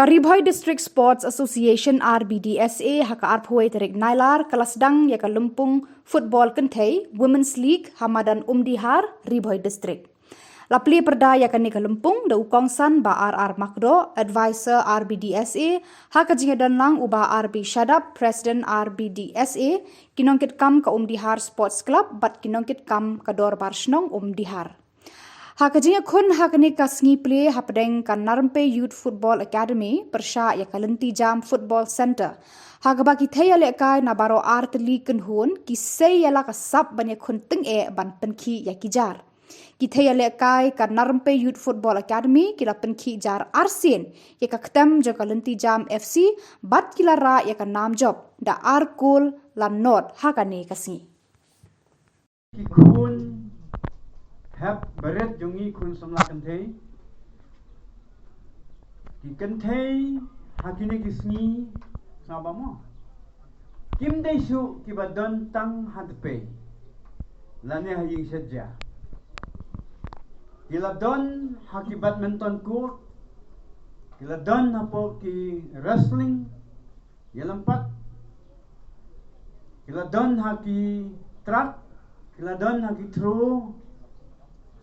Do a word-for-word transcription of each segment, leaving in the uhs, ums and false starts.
Ka Ri Bhoi District Sports Association, R B D S A, ha ka arphew tarik Nailar ka la sdang ïa ka lympung football kynthei Women's League ha madan Umdihar, Ri Bhoi District. La plie pyrda ïa kane ka lympung da u kongsan Bah R R Makdoh, Advisor R B D S A, ha ka jingïadon lang u Bah R B Shadap, President R B D S A, ki nongkitkam ka Umdihar Sports Club bad ki nongkitkam ka Dorbar Shnong Umdihar. Ha ka jingïakhun ha kane ka sngi plie hapdeng ka Narempe Youth Football Academy pyrshah ïa ka Lynti Jam Football Centre, ha kaba ki thei ïalehkai na baroh artylli kynhun ki sei ïa la ka sap ban ïakhun tyngeh ban pynkhih ïa ki jar. Ki thei ïalehkai ka Narempe Youth Football Academy ki la pynkhih jar arsien ïa ka ktem jong ka Lynti Jam F C bad ki la rah ïa ka nam jop da ar kol la nod ha kane ka sngi. Ki khun hep barit jong ngi, khun samla kynthei. Ki kynthei ha kine ki sngi, sngewbha mo, kim dei shuh kiba don tang ha dpei lane ha ïing shet ja. Ki la don ha ki badminton court, ki la don hapoh ki wrestling, ïalympat, ki la don ha ki track, ki la don ha ki throw,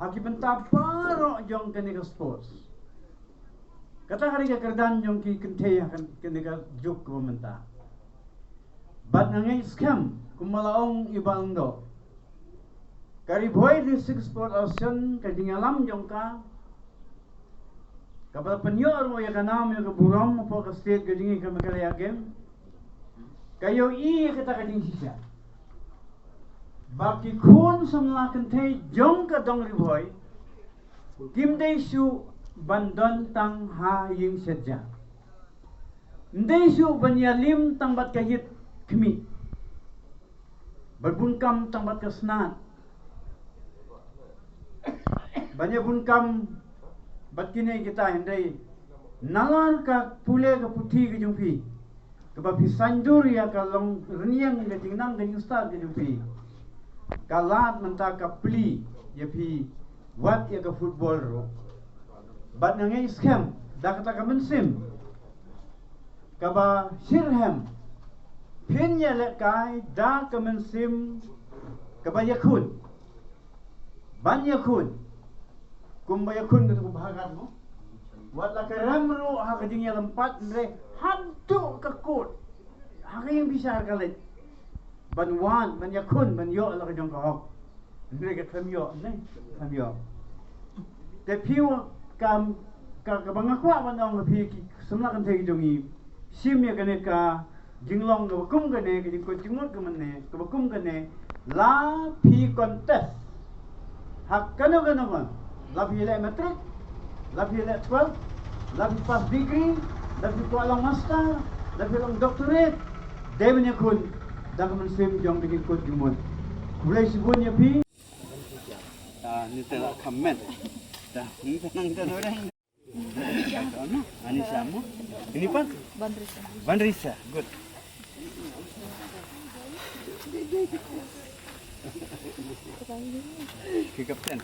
ha ki bynta baroh jong kane ka sports. Kata ka dei ka kyrdan jong ki kynthei ha kane ka juk kaba mynta. Bad nga ngeit skhem kumba la ong i Bah Lyngdoh, ka Ri Bhoi District Sports Association, ka jingïalam jong ka, kaba la pynïoh ruh ïa ka nam ïa ka burom hapoh ka state ka jong ngi ka Meghalaya Game, ka ïohi ïa kata ka jingshisha ba ki khun samla kynthei jong ka dong Ri Bhoi kim dei shuh ban don tang ha ïing shet ja. Ym dei shuh ban ïalim tang bad ka ïit khmih, ban bun kam tang bad ka snad, ban ïa bun kam bad kine kita, hynrei nalar ka pule ka puthi ka jong phi, kaba phi saiñdur ïa ka long rynïeng ka jingnang ka jingstad ka jong phi, ka lad mynta ka plie ïa phi wat ïa ka football ruh. Bad nga ngeit skhem da kata ka mynsiem kaba shitrhem, phin ïalehkai da ka mynsiem kaba ïakhun. Ban ïakhun. Kumba ïakhun kata kumba hagan mo. Wat la ka rem ruh ha ka jingïalympat, hynrei haduh ka kut ha ka ïing bishar ka leit ban wan, ban ïakhun, ban ïoh la ka jong ka hok. Hynrei ka khlem ïoh, ne? Khlem ïoh. Te phi wa ka, ka, kaba nga kwah ban ong ha phi ki samla kynthei ki jong ngi, shim ïa kane ka jinglong kaba kum kane, ka jingkut jingmut kaba mynne, kaba kum kane, la phi contest ha kano kano ka, la phi leh matric, la phi leh twelve, la phi pass degree, la phi kwah long master, la phi long doctorate, dei ban ïakhun da ka mynsiem jong ka jingkut jingmut. Khublei shibun ïa phi. Ah, ni te la comment. Da, ni te nang te orang. Ani siapa? Ini pan? Bandrisa. Bandrisa, good. Ki kapten.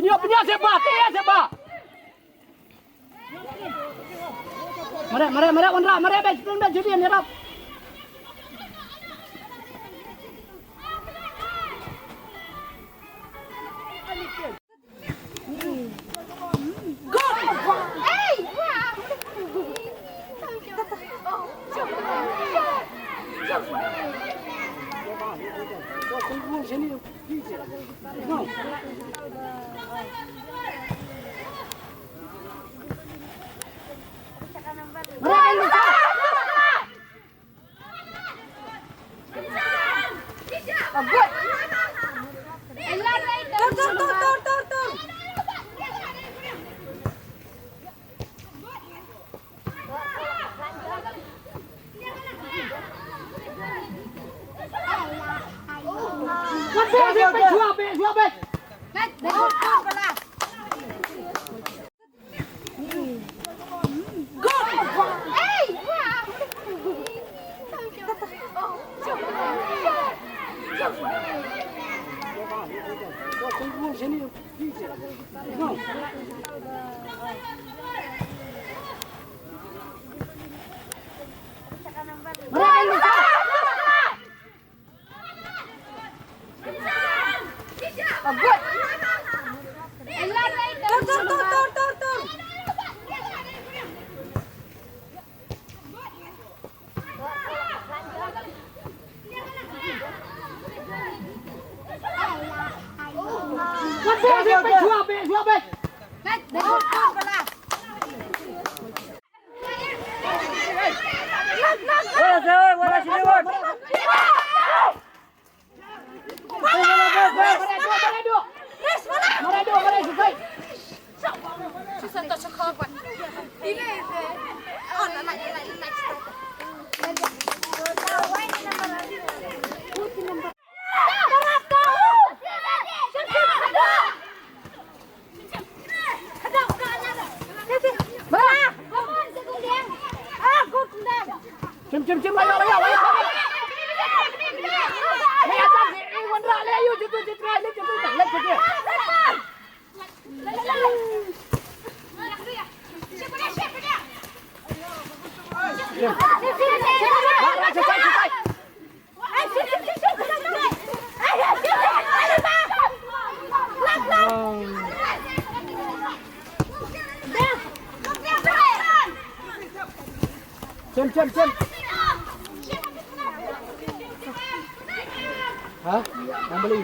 Pynïoh, pynïoh, seba, pynïoh, seba. Mare, mare, mare, wanrah, mare, bej, bej, bej, Julian, ïarap. Chem, chem, chem. Ha? Nang beli?